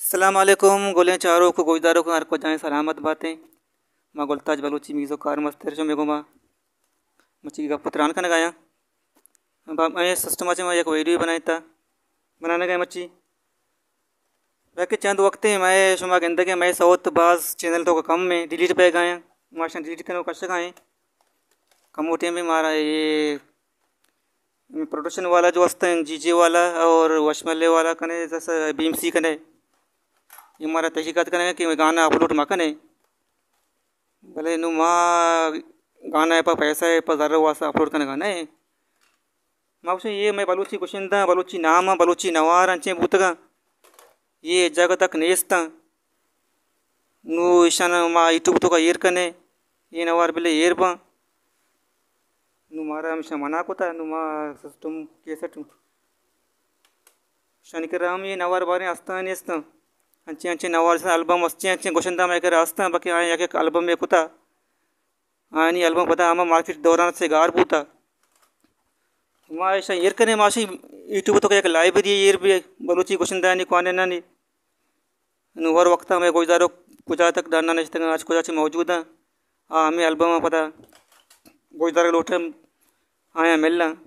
السلام علیکم، گلیں چاروک و گوشداروک ہر کجائیں سلامت باتیں۔ ما گلتاج بلوچی میوزک کار مستر شمے گوما مچی گپ و تران کنگایاں۔ با-، اے سسٹم ءَ چہ ما یک ویڈیو بنائیں تا بنانگا مچی۔ بلکہ چند وقتے مئے شما گندگے مئے سوت باز چینل تو کم میں ڈیلیٹ بہ گایاں۔ ما شان ڈیلیٹ کنو کشگائیں۔ کمو ٹیم میں مارا یہ پروڈکشن والا جو ہستیں، جی جے والا اور وشملے والا کنے، جیسے بی ایم سی کنے، یہ مارا تحقیقات کنے کہ گانا اپلوڈ مہ کنے۔ بلے نو ما گانا پہ پیسہ پہ زر واسطہ اپلوڈ کنگا نہ۔ ما گوشیں یہ مئے بلوچی گشندہ، بلوچی نام، بلوچی نوار انچیں بوتگاں۔ یہ جاگہ تک نیستاں۔ نو ایشان ما یوٹیوب تو کا ایر کنے، یہ نوار بلے ایر باں۔ نو مارا ہمیشہ منع کتا، نو ما سسٹم کیسٹ شانی کرا ہم یہ نوار باریں استاں نیستاں۔ انچیں انچیں نوار استاں، البم استیں انچیں گشندہ مئے کرا استاں، بلکہ آئیں یک یک البم میں کتا۔ آنی البم پدا ہما مارکیٹ دوران سے گار بوتا۔ ما ایشاں ایر کنے، ما شی یوٹیوب تو یک لائبریری ایر بی بلوچی گشندہانی کوانینانی۔ نو ہر وقت ہمے گوشداروک کجا تک ڈنّا نشتگاں، اچ کجا چہ موجود اَنت، آ ہمے البم ءَ پدا گوشدارگ لوٹ اَنت، آیاں مل اَنت۔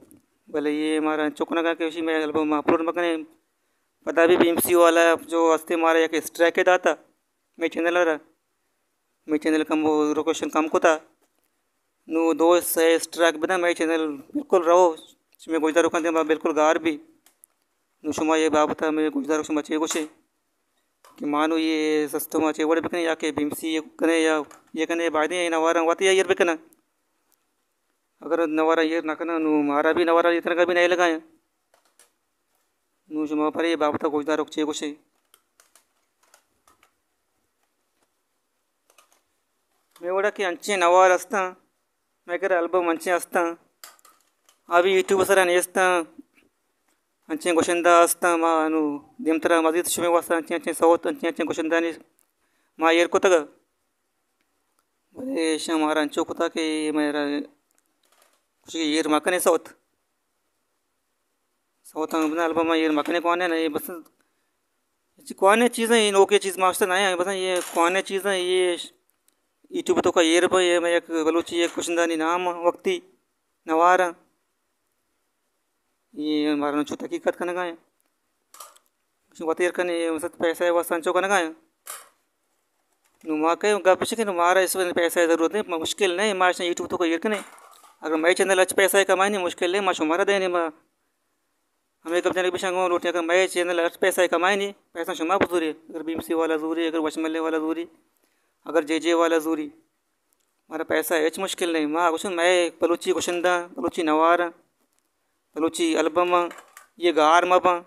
بلے اے مارا انچو کنگ ءَ کہ ایشی مئے البم ءَ اپلوڈ مہ کنیں۔ پدا بھی بی ایم سی والا جو ہستے مارا یک اسٹرائک داتا مئے چینل ءَ را، مئے چینل کم لوکیشن کم کتا۔ نو دو سے اسٹرائک بداں، مئے چینل بالکل رہو، شمئے گوشداروکاں دیما بالکل گار بی۔ نو شما اے بابت ءَ مئے گوشداروک شما چے گوشے کہ ما نو اے سسٹم ءَ چے وڑ بکنیں، یا کہ بی ایم سی کنے یا اے کنے، بایدیں اے نواراں وت ایر بکناں۔ اگر نواراں ایر نہ کناں، نو مارا بھی نواراں ایر کنگا بھی نہ لگایاں۔ نو شما پرے اے بابت ءَ گوشداروک چے گوشے؟ مئے وڑا کہ انچیں نوار ہستاں، مئے کرا البم انچیں ہستاں، آ بھی یوٹیوب سرا نیستاں۔ انچیں گشندہ ہستاں، ما انو دیمترا مزید شمے واسطہ انچیں انچیں سوت، انچیں انچیں گشندہانی ما ایر کتگ۔ بلے ایشاں مارا انچو کتا کہ مئے را گوشی ایر مکنے سوت۔ سوتاں بزاں البم ایر مکنے، کوانیں نہ، اے بس چی کوانیں چیزاں، اے نوکیں چیز ماشتہ نہ ایں، بس اے کوانیں چیزاں، اے یوٹیوب توکا ایر بہ، اے مئے یک بلوچی یک گشندہانی نام وقتی نوار اَنت۔ اے مارا چو تحقیقات کنگا ایں۔ وت ایر کنے، اے مسئلہ پیسہ واسطہ انچو کنگا ایں۔ نو ما کئے گپ اش کہ نو مارا اس وقت پیسہ ضرورت نہیں، مشکل نہیں، ما اشاں یوٹیوب توکا ایر کنے۔ اگر مئے چینل اچ پیسہ کمائنی مشکل نہیں، ما شمارا دینے، ما ہمے گپ جنگ بشاں گوں لوٹیں، اگر مئے چینل اچ پیسہ کمائنی، پیسہ شما بزوری، اگر بی ایم سی والا زوری، اگر وشملے والا زوری، اگر جے جے والا زوری، مارا پیسہ ہچ مشکل نہیں۔ ما گوشن مئے بلوچی گشندہ، بلوچی نوار، بلوچی البم، یہ گار مباں۔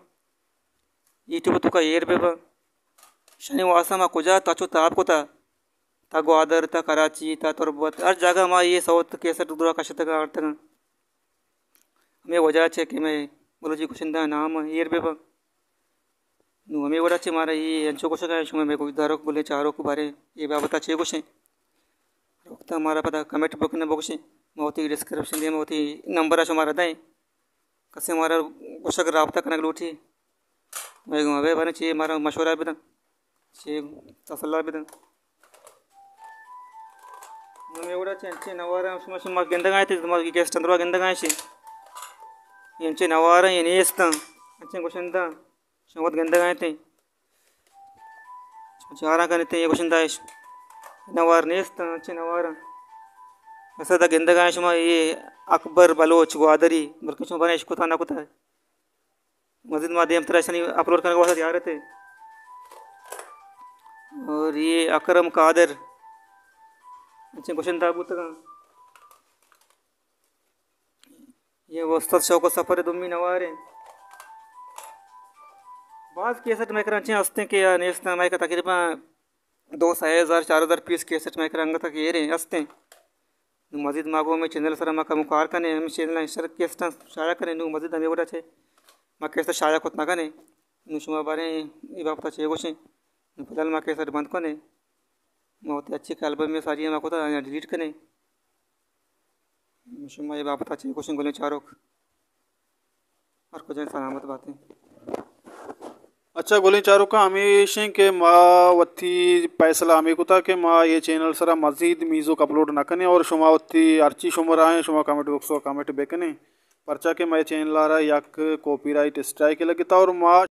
یوٹیوب توکا ایر بہ بہ۔ شنی واسطہ ما کجا تچ و تاب کتا۔ تا گوادر، تا کراچی، تا تربت، ہر جاگہ ما یہ سوت کیسٹ درا کشتگا آرتگا۔ ہمیں وجہ چے کہ میں بلوچی گشندہ نام ایر بہ بہ۔ نو ہمیں وڑا چے مارا یہ انچو گوشگا، شما میں گوشداروک بلے چاروک بارے یہ بابتا چے گوشیں۔ ہر وقت مارا پدا کمنٹ بکنے بگوشیں۔ ما وتی ڈسکرپشن دے، ما وتی نمبر شمارا دیں۔ کسے مارا گوشگ رابطہ کنگ لوٹی، مئے گوں ابے باریں چی مارا مشورہ بدن، چی تسلا بدن۔ ہمے وڑا چہ انچیں نوارا شما، شما گندگا ات، شما گیسٹ اندرا گندگا ات، انچیں نوارا یہ نیستاں، انچیں گشندہ شما وت گندگا ات۔ چاراں کنت، اے گشندہ اش نوار نیست، انچیں نوار۔ اسدا گندگا شما اے اکبر بلوچ گوادری، بلکہ شما بنا اش کتا نہ کتا۔ مزید ما دیمترا اشانی اپلوڈ کنگ واسطہ تیار ات۔ اور یہ اکرم قادر، انچیں گشندہ بوتگاں۔ یہ استاد شوق و سفر دومی نوار ہیں۔ باز کیسٹ مئے کرا انچیں ہستیں کہ یا نیستاں، مئے کہ تقریباً دو سئے ہزار، چار ہزار پیس کیسٹ مئے کرا انگت کہ ایریں ہستیں۔ نو مزید ما گوں ہمے چینل سرا ما کمو کار کنیں، ہمے چینل شر کیسٹاں شائع کنیں، نو مزید ہمے وڑا چے ما کیسٹ شائع کت نہ کنیں۔ نو شما باریں اے بابتا چے گوشیں؟ نو فی الحال ما کیسٹ بند کنیں۔ ما وتی اچھی کہ البم میں ساری ما کتا آیاں ڈیلیٹ کنیں۔ شما اے بابت ءَ چے گوشیں گلیں چاروک؟ ہر کجا سلامت باتیں۔ اچھا گلیں چاروکاں، ہمیش ایں کہ ما وتی فیصلہ ہمے کتا کہ ما اے چینل سرا مزید میوزک اپلوڈ نہ کنیں اور شما وتی ہرچی شمارا ایں شما کمنٹ باکس ءَ کمنٹ بکنیں، پرچا کہ مئے چینل ءَ را یک کاپی رائٹ اسٹرائیک لگتا اور ما